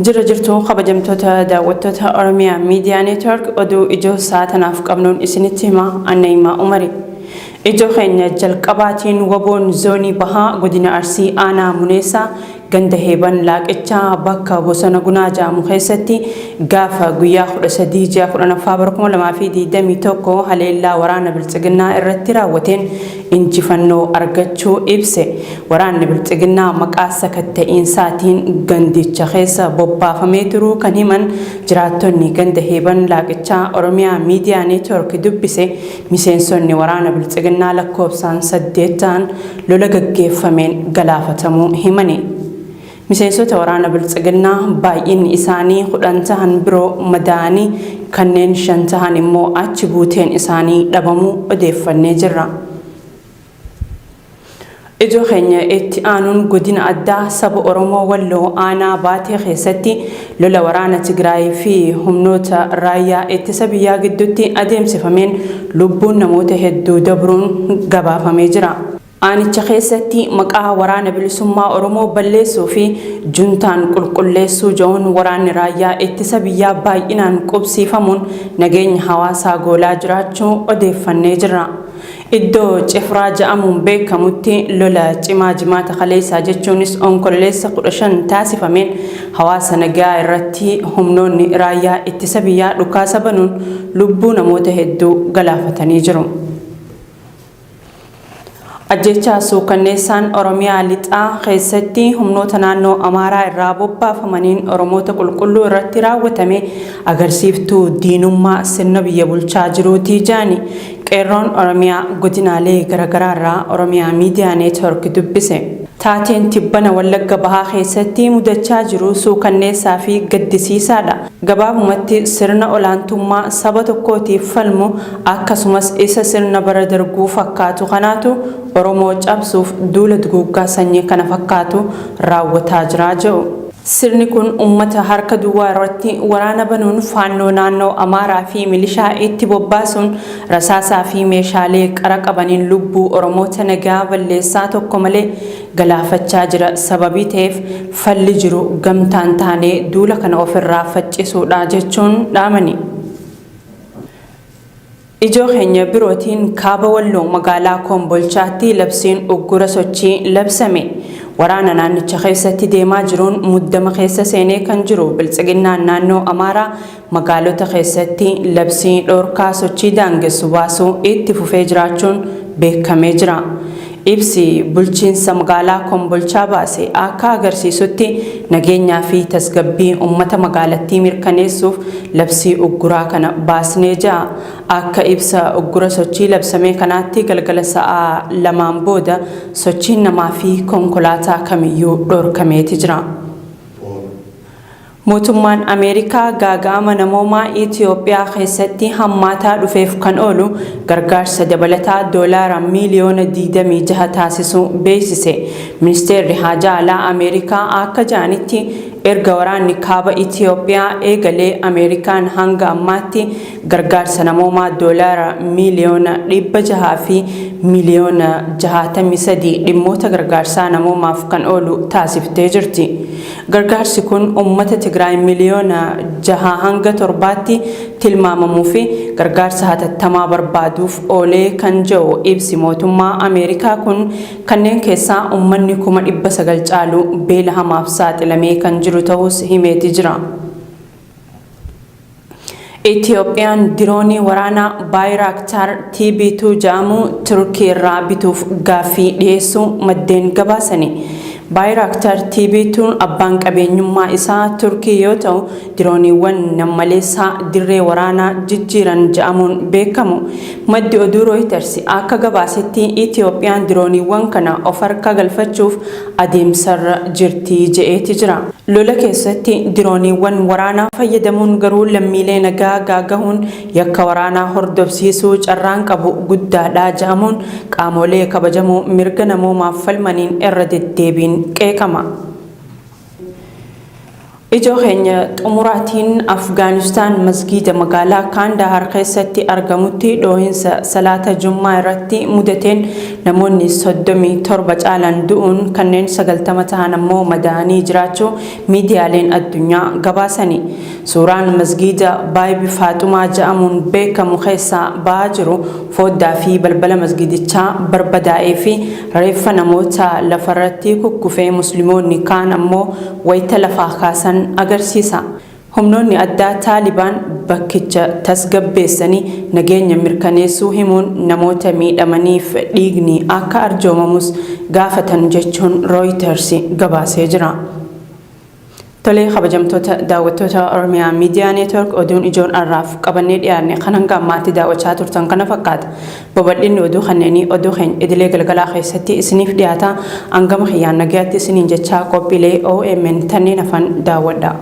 Jira jirtu kabajamtoota daawwattoota Oromiyaa Miidiyaa Neetwork, oduu ijoo sa'a tanaaf qabnuun isinitti hima, Annayimaa Umari. Ijoo keenya jalqabaatiin, WBOn zoonii bahaa godina Arsii aanaa Muneessaa ganda Heeban Laaqichaa bakka bosona Gunaa jedhamu keessatti gaafa guyyaa 13 ji'a 10ffaa bara 2021 haleellaa waraana Biltsiginnaa irratti raawwateen injifannoo argachuu ibse. Waraanni Biltsiginnaa maqaa sakatta'iinsaatiin gandicha keessa bobbaafamee turuu kan himan jiraattonni ganda Heeban Laaqichaa Oromiyaa Miidiyaa Neetwork dubbise, miseensonni waraana Biltsiginnaa lakkoofsaan 8 ta'an lola gaggeeffameen galaafatamuu himani. Miseensota waraana Biltsiginnaa baay'inni isaanii 10 tahan biroo madaa'anii, kanneen 5 tahan immoo achi buuteen isaanii dhabamuu odeeffannee jirra. Ijoo keenya itti aanuun, godina addaa saba Oromoo Walloo aanaa Baatee keessatti lola waraana Tigraay fi humnoota raayyaa ittisa biyyaa gidduutti adeemsifameen lubbuun namoota hedduu dabruun gabaafamee jira. Aanicha keessatti maqaa Waraana Bilisummaa Oromoo balleessuu fi juntaan qulqulleessuu ja'uun waraanni raayyaa ittisa biyyaa baay'inaan qubsiifamuun nageenya hawaasaa goolaa jiraachuu odeeffannee jirra. Iddoo Cifraa ja'amuun beekamutti lola cimaa Jimaata kaleessaa, jechuunis Onkololeessa 15 taasifameen, hawaasa nagaa irratti humnoonni raayyaa ittisa biyyaa dhukaasa banuun lubbuu namoota hedduu galaafatanii jiru. Ajjechaa suukanneessaan Oromiyaa Lixaa keessatti humnoota naannoo Amaaraa irraa bobbaafamaniin Oromoota qulqulluu irratti raawwatame agarsiiftuu diinummaa sirna biyya bulchaa jiruutii jaani qeerroon Oromiyaa godinaalee garaagaraa irraa Oromiyaa Miidiyaa Neetwork dubbise. Taateen tibbana Wallagga Bahaa keessatti mudachaa jiru suukanneessaa fi gaddisiisaadha. Gabaabumatti sirna olaantummaa saba tokkootiif falmu, akkasumas isa sirna bara Darguu fakkaatu kanaatu Oromoo cabsuuf duula duguuggaa sanyii kana fakkaatu raawwataa jira jedhu. Sirni kun uummata harka duwwaa irratti waraana banuun, Faannoo naannoo Amaaraa fi milishaa itti bobbaasuun, rasaasaa fi meeshaalee qara qabaniin lubbuu Oromoota nagaa balleessaa tokko malee galaafachaa jira sababii ta'eef, falli jiru gamtaan taanee duula kana ofirraa faccisuudha jechuun dhaamani. Ijoo keenya birootiin, kaaba Walloo magaalaa Kombolchaatti labsiin uggura sochii labsame. Waraana naannicha keessatti deemaa jiruun muddama keessa seenee kan jiru Biltsiginnaan naannoo Amaaraa magaalota keessatti labsii dhoorkaa sochii daangessu baasuu itti fufee jiraachuun beekamee jira. Ibsi bulchiinsa magaalaa Kombolchaa baase akka agarsiisutti, nageenyaa fi tasgabbii uummata magaalattii mirkaneessuuf labsii ugguraa kana baasnee ja'a. Akka ibsa uggura sochii labsamee kanaatti, galgala sa'aa 2n booda sochiin namaa fi konkolaataa kamiyyuu dhorkameeti jira. Mootummaan Ameerikaa gaaga'ama namoomaa Itiyoophiyaa keessatti hammaataa dhufeef kan oolu gargaarsa dabalataa doolaara miiliyoona 26 taasisuu beeksise. Ministeerri Haajaa Alaa Ameerikaa akka ja'anitti, erga waraanni kaaba Itiyoophiyaa eegalee Ameerikaan hanga ammaatti gargaarsa namoomaa doolaara miiliyoona 600 fi miiliyoona 63 dhimmoota gargaarsaa namoomaaf kan oolu taasiftee jirti. Gargaarsi kun uummata Tigraay miliyoona jahaa hanga torbaatti tilmaamamuu fi gargaarsa hatattamaa barbaaduuf oolee kan jedhu ibsi mootummaa Ameerikaa kun, kanneen keessaa uummanni 900,000 caalu beela hamaaf saaxilamee kan jiru ta'uus himeeti jira. Itiyoophiyaan diroonii waraanaa Baayiraaktaar TB2 jedhamu Turkii irraa bituuf gaaffii dhiyeessuu maddeen gabaasani. Baayiraaktaar TB2 abbaan qabeenyummaa isaa Turkii yoo ta'u, dirooniiwwan nammaleessaa dirree waraanaa jijjiiran jedhamuun beekamu. Maddi oduu Rooyiters akka gabaasetti, Itiyoophiyaan dirooniiwwan kana of harka galfachuuf adeemsarra jirti je'eeti jira. Lola keessatti dirooniiwwan waraanaa fayyadamuun garuu lammiilee nagaa gaagahuun yakka waraanaa hordofsiisuu carraan qabu guddaadha ja'amuun qaamolee kabajamuu mirga namoomaaf falmaniin irra deddeebiin qeeqama. Ijoo keenya xumuraatiin, Afgaanistaan masgiida magaalaa Kaandahaar keessatti argamutti dhoohinsa salaata Jummaa irratti mudateen namoonni 37 caalan du'uun kanneen 90 tahan ammoo madaa'anii jiraachuu miidiyaaleen addunyaa gabaasani. Suuraan masgiida Baaybi Faaxumaa ja'amuun beekamu keessaa ba'aa jiru fooddaa fi balbala masgiidichaa barbadaa'ee fi reeffa namoota lafarratti kukkufee muslimoonni kaan ammoo wayta lafaa kaasan agarsiisa. Humnoonni addaa Taalibaan bakkicha tasgabbeessanii nageenya mirkaneessuu himuun namoota miidhamaniif dhiigni akka arjoomamus gaafatan jechuun Rooyiters gabaasee jira. Tolee kabajamtoota daawwattoota Oromiyaa Miidiyaa Neetwork oduun ijoon har'aaf qabannee dhiyaanne kan hanga ammaatti daawwachaa turtan kana fakkaata. Babal'inni oduu kanneenii oduu keenya idilee galgalaa keessatti isiniif dhiyaata. Hangama kiyyaan nagayaatti isiniin jechaa qophiilee OMN tanneen hafan daawwadha.